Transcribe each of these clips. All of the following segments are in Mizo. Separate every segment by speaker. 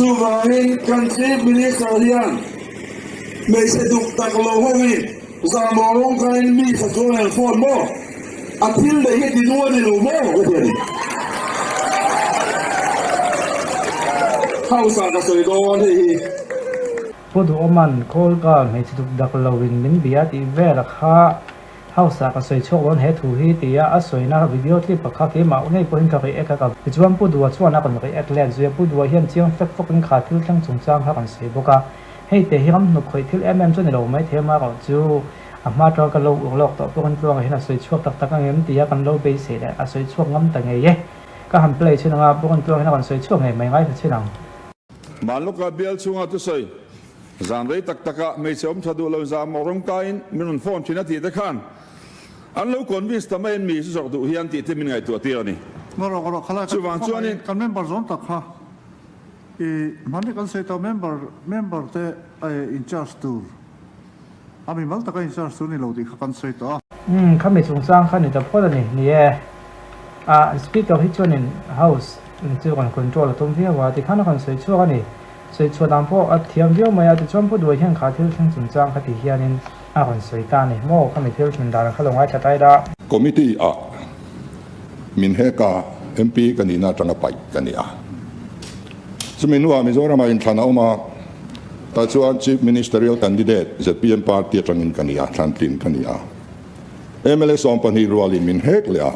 Speaker 1: Chuvangin kan Chief Minister hian hmeichhe duk tak lo hoin zahmawh rawng kaiin mi kha chuan an phone maw? A thil neih hi ti nu a ni lo maw? Ka ti a ni. House ah ka sawi dawn hei hi.
Speaker 2: Pu Duhawman call ka hmeichhe duk dak lo in min bia tih vel a kha House ah ka sawi chhuak dawn he thu hi tia a sawina video clip a kha keimah ngei pawhin ka react a ka Tichuan Pu Duha chuan a rawn react let zui a, Pu Duha hian chiang fek fawkin kha thil thleng chungchang kha a rawn sawi bawk a, hei te hi ram hnuk khawih thil em em chu a ni lo mai thei amaherawh chu a hma tawng ka lo ur lawk tawh pawhin tluangah hian a sawi chhuak tak tak ang em tia kan lo beisei leh a sawi chhuak ngam ta ngei e. Ka han play chhin ang a, pawhin tluangah hian a rawn sawi chhuak ngei mai ngaithla chhin ang.
Speaker 3: Hmanlawka bial chhunga thusawi zan rei tak taka hmeichhe awm tha duh lo zahmawh rawng kaiin min rawn phone thin a tih te khan an lo convince ta mai in mi chu zawrh duh hian tih te min ngaihtuah tir a ni. Chuvang chuanin.
Speaker 4: Kan member zawng tak kha i hmanni kan sawi tawh member member te in charge tur a mimal taka in charge tur ni lo tih kha kan sawi tawh a.
Speaker 2: Umm khami chungchang kha ni ta phawt a ni. Ni e. A speaker hi chuanin house chu rawn control a tum viau a, tikhan a rawn sawi chhuak a ni. Sawi chhuah dan pawh a thiam viau mai a, tichuan Pu Duai hian kha thil thleng chungchang kha ti hianin a rawn sawi ta a ni. Maw khami thil thleng dan kha lo ngaithla tai la.
Speaker 5: Committee ah min heka MP ka nihna atanga paih ka ni a. Chumi hnuah Mizoramah inthlan a awm a, tah chuan Chief Ministerial Candidate zpm Party atangin ka ni a, thlantlin ka ni a. Mla 12 rualin min hek leh a,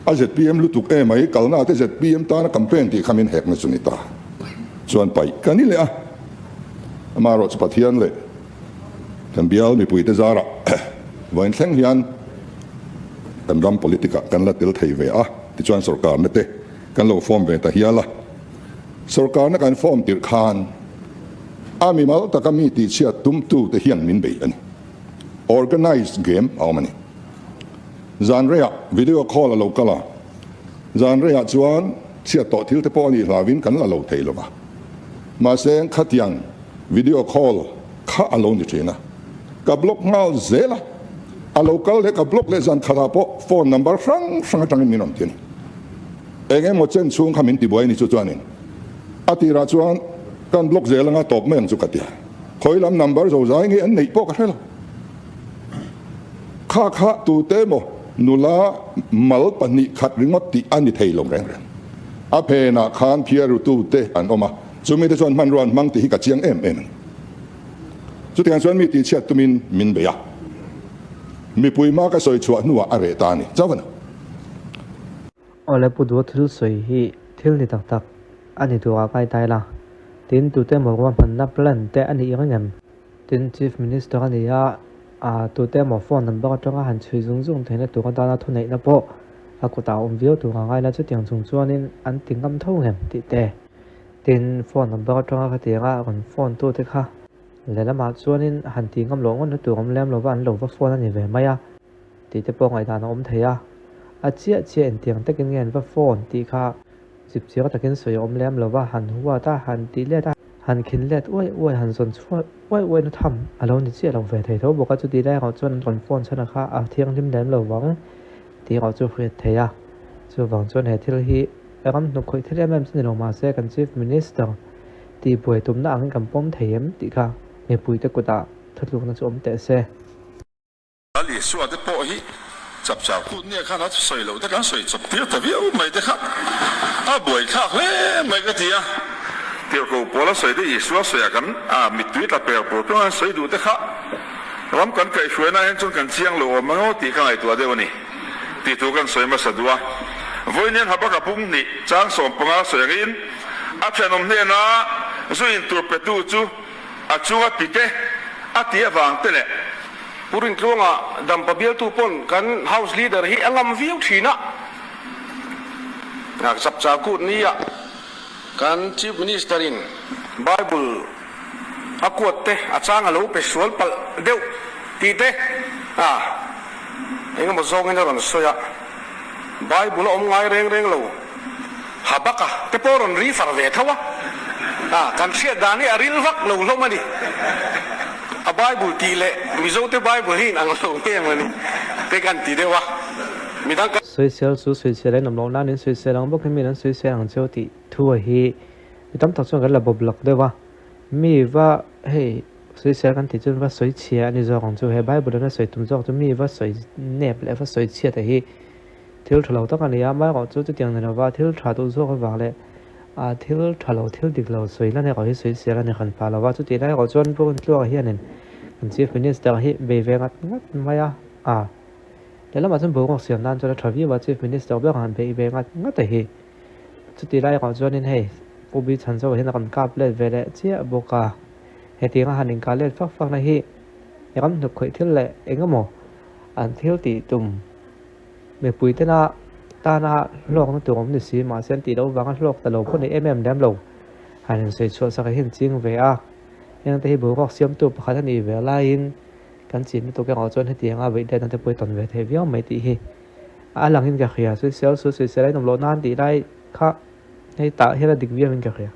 Speaker 5: a zpm lutuk em mai, kalna te zpm tana campaign tih kha min hekna chu ni ta chuan paih ka ni leh a. Amaherawh chu Pathian leh kan bial mipuite zarah vawiin thleng hian kan ram politic ah kan la tel thei ve a, tichuan sorkarna te kan lo form ve ta hial a. Sorkarna kan form tirh khan a mimal taka mi tihchhiat tumtute hian min bei a ni. Organized game a awm a ni. Zan reiah video call a lo kal a, zan reiah chuan chhiat tawh thil te pawh a nih hlauhin kan la lo thei lo va. Mahse khatiang video call kha a lo ni thin a, ka block nghal zel a, a lo kal leh ka block leh zan khatah pawh phone number hrang hrang atangin min rawn ti a ni. Eng emaw chen chhung kha min tibuai a ni chu chuanin a tirah chuan kan block zel anga tawp mai ang chu ka ti a. Khawi lam number zo zai nge an neih pawh ka hre lo. Kha kha tute emaw nula mal pahnih khat ringawt tih a ni thei lo reng reng. A phenah khan phiarutute an awm a, chumi te chuan hmanrua an hmang tih hi ka chiang em em a ni. Chutiang chuan mi tihchhiat tumin min bei a, mipui hma ka sawi chhuah hnuah a reh ta a ni. Chauh a ni.
Speaker 2: Awle Pu Duha thil sawi hi thil ni tak tak a ni tur ah kai ta ila. Tin, tute emaw ruahmanna plan te a nih reng em? Tin, Chief Minister a ni a, ah tute emaw phone number atanga han chhui zung zung theihna tur atana thuneihna pawh a kutah a awm viau tur a ngai la, chutiang chung chuanin an ti ngam tho ngem tih te. Tin, phone number atanga khatianga rawn phone tute kha lehlamah chuanin han ti ngam loh ngawtna tur awm lem lova an lo va phone a ni ve mai a tih te pawh ngaihdan a awm thei a. A chiah chiah engtiang takin nge an va phone tih kha Chipchiar takin sawi a awm lem lo va, han huat a, han tih let a, han khin let uai uai, han zawn chhuah uai uai na tham a lo ni chiah lo ve thei tho bawk a, chuti lai erawh chuan an rawn phone chhan a kha a thianghlim lem lo vang tih erawh chu hriat theih a. Chuvang chuan he thil hi ram hnuk khawih thil em em chu ni lo mahse kan Chief Minister tih buai tumna angin kan pawm thei em tih kha mipuite kutah thutlukna chu awm teh se.
Speaker 3: Lal Isua te pawh hi chapchar kut nia khan a sawi loh te kan sawi chawp tir ta viau mai te kha a buaithlak hle mai ka ti a. Tirhkoh pawl a sawi te Isua sawiah kan mittui tla per pur tawng a sawi duh te kha ram kan kaihhruaina ah hian chuan kan chiang lo awm ang aw tih ka ngaihtuah deuh a ni tih thu kan sawi hmasa duh a. Vawiin Habaka pum hnih chang 15 sawi angin a thenawm hnena zu in tur petu chu a chunga pite a ti avang te leh.
Speaker 6: Pu Rintluanga Dampa bialtu pawn kan House Leader hi a ngam viau thin a, Chapchar kut nia kan Chief Minister in Bible a kuat te a chang a lo pe sual palh deuh tih te a engemaw zawngin a rawn sawi a, Bible a awm ngai reng reng lo. Habaka te pawh rawn ri far ve tho a, a kan hriat dan hi a ril vak lo hlawm a ni. A Bible tih leh Mizo te Bible hi inang lo nge maw ni te kan ti deuh a, midang kan.
Speaker 2: Sawisel chu sawisel a inawm loh nan in sawisel ang bawk hi mi an sawisel ang cheu tih thu a hi. Mi tam tak chuan kan la bawp lak deuh a, mi va hei sawisel kan tih chuan va sawi chhia a ni zawk ang chu. He Bible in a sawi tum zawk chu mi va sawi nep leh va sawi chhiat hi thil tha lo tak a ni a, amaherawh chu chutiang ni lova thil tha duh zawk avang leh ah thil tha lo thil dik lo sawi lan erawh hi sawisel a ni hran phah lova, chutih lai erawh chuan Pu Rintluanga hianin kan Chief Minister hi bei ve ngat ngat mai a, ah lehlamah chuan boruak siam nan chuan a tha viau a, Chief Minister ber han bei ve ngat ngat a hi. Chutih lai erawh chuanin hei Pu Bi Chhanzo hian a rawn kap let ve leh chiah bawk a, hetianga han inkah let fak fakna hi ram hnuk khawih thil leh eng emaw an thil tih tum mipui tena tana hlawkna tur awm ni si mahse an tih loh vanga hlawk ta lo pawh ni em em lem lo han insawi chhuah sak hi an ching ve a, hengte hi boruak siamtu pakhat a nih ve laiin kan chin lutuk erawh chuan hetianga beihletna te pawh hi tawn ve theih viau mai tih hi. A langin ka hria, sawisel su sawisel a inawm loh nan tih lai kha hei tah hian a dik viauin ka hria.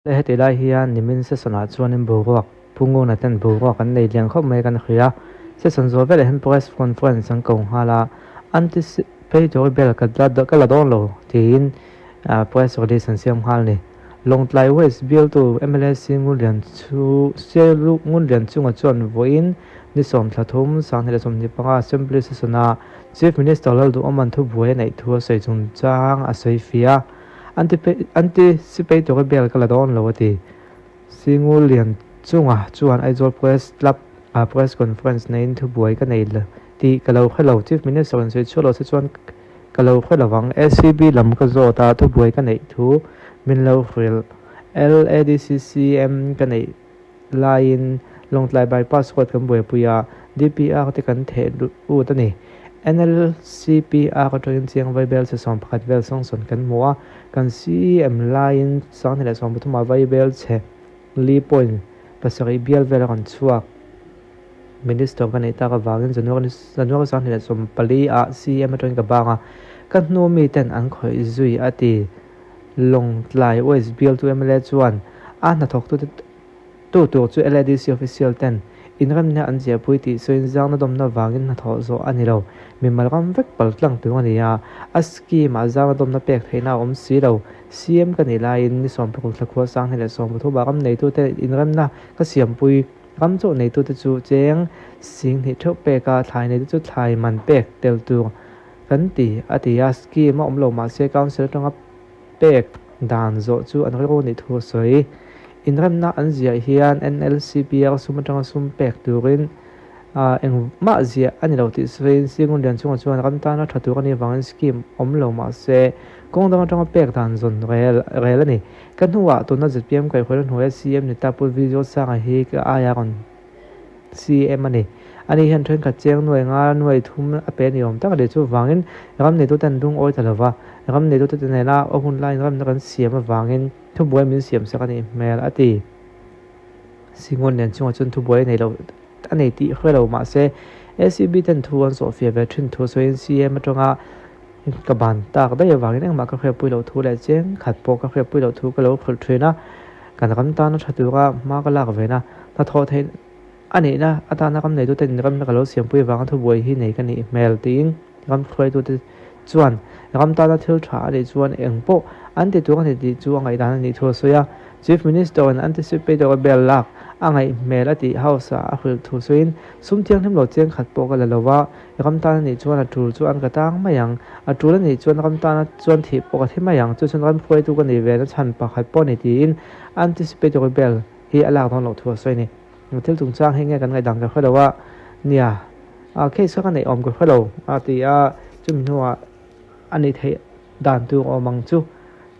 Speaker 2: Heti lai hian nimin session ah chuanin boruak Pu Nguna ten boruak an nei lian khawp mai kan hria. Session zawh velah hian press conference an ko nghal a, anticipatory bail ka la ka la dawn lo tiin press release an siam nghal a ni. Lawngtlai West bialtu mla Singunlian chu Ngunlian chunga chuan vawiin Ni 13, 2025 Assembly Session-a Chief Minister Lalduhawma'n thubuai a neih thu a sawi chungchang a sawi fih a, Anticipatory bail ka la dawn lo a ti. Singu Lian chunga chuan Aizawl Press Club ah press conference neiin thubuai ka nei tih ka lo hre lo, Chief Minister in sawi chhuah lo se chuan ka lo hre lo vang. ACB lam ka zawt a, thubuai ka neih thu min lo hrilh. LADCCM ka neih laiin Lawngtlai Bypass Road kan buaipui a, DPR te kan theh lut a ni. NLCPR atangin chiang Vaibel chhe 11 vel sangsawn kan hmu a, kan CEM laiin 2013 ah Vaibel chhe li point pasarih bial vel a rawn chhuak. Minister ka neih tak avangin January January 2014 ah CEM atangin ka bang a, ka hnu miten an khawih zui a ti. Lawngtlai West bialtu mla chuan a hnathawktute tu tur chu LADC official ten inremna an ziahpui tih sawiin zangna dawmna vangin hnathawh zawh a ni lo. Mimal ram vek pal tlang tur a ni a, a scheme ah zangna dawmna pek theihna a awm si lo. CM ka nih laiin ni 16 thlakhua 2013 ah ram neitute inremna ka siampui ram chauh neitute chu cheng 20,000 theuh pek a, thlai neite chu thlai man pek tel tur Kan ti, a ti a, scheme a awm lo mahse council atanga pek dan zawh chu an rilru nih thu a sawi. Inremna an ziah hian NLCPR sum atanga sum pek turin engmah ziah a ni lo tih sawiin Singun Lian chungah chuan ram tana tha tur a nih avangin scheme awm lo mahse kawng dang atanga pek dan zawn rel rel a ni. Ka hnuah tuna zpm kaihhruaina hnuaia CM ni ta Pu Vijay Sanga hi ka aia rawn CM a ni. Ani hian thenkhat chiang nuai nga nuai thum a pe ni awm tak a ni. Chuvangin ram neitute an lungawi ta lova, ram neitute te nena a hun laiin ramna kan siam avangin thubuai min siam sak a nih hmel a ti. Singawn nen chungah chuan thubuai a nei lo a nei tih hre lo mahse ACB ten thu an zawhfiah ve thin thu sawiin CM atanga ka ban tak daih avangin engmah ka hriatpui loh thu leh cheng khat pawh ka hriatpui loh thu ka lo hrilh thin a, kan ram tana tha tura hma ka lak ve na, hnathawh theih a nihna atana ram neitute inremna ka lo siampui avanga thubuai hi nei ka nih hmel tiin ram hruaitute chuan ram tana thil tha a nih chuan eng pawh an ti tur a ni tih chu a ngaihdan a nih thu a sawi a. Chief Minister in anticipatory bail lak a ngaih hmel a tih House ah a hrilh thu sawiin sum thianghlim lo cheng khat pawh ka la lo va, ram tan a nih chuan a tul chu an ka tang mai ang, a tul a nih chuan ram tana chuan thih pawh ka thi mai ang, chu chuan ram hruaitu ka nih ve na chhan pakhat pawh a ni tiin anticipatory bail hi a lak dawn loh thu a sawi a ni. Thil chungchang hi nge kan ngaihdan ka hre lo a, nia case kha ka neih awm ka hre lo a ti a, chumi hnuah a nih theih dan tur awm ang chu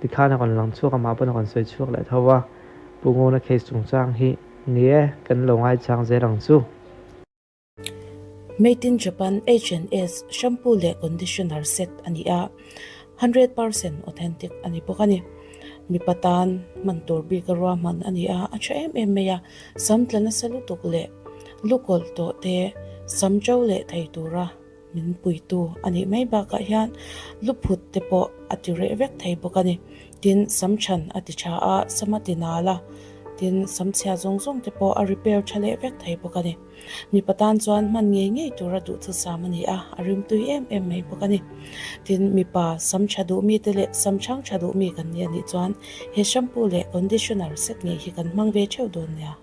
Speaker 2: tikhan a rawn lang chhuak a, mah pawn a rawn sawi chhuak leh tho a, Pu Nguna case chungchang hi ni e, kan lo ngaichang zel ang chu.
Speaker 7: Made in Japan H&S shampoo leh conditioner set a ni a, 100% authentic a ni bawk a ni. Mipa tan hman tur bik a ruahman a ni a, a tha em em mai a, sam tla nasa lutuk leh lukawlh tawh te sam to leh thei tura min puitu a nih mai bakah hian luphut te pawh a ti reh vek thei bawk a ni. Tin, sam chhan a ti tha a, sam a ti nal a. Tin, sam chhia zawng zawng te pawh a repair tha leh vek thei bawk a ni. Mipa tan chuan hman ngei ngei tura duhthusam a ni a, a rimtui em em mai bawk a ni. Tin, mipa sam tha duh mite leh sam chhang tha duh mi kan ni a nih chuan he shampoo leh conditioner set ngei hi kan hmang ve theuh dawn nia.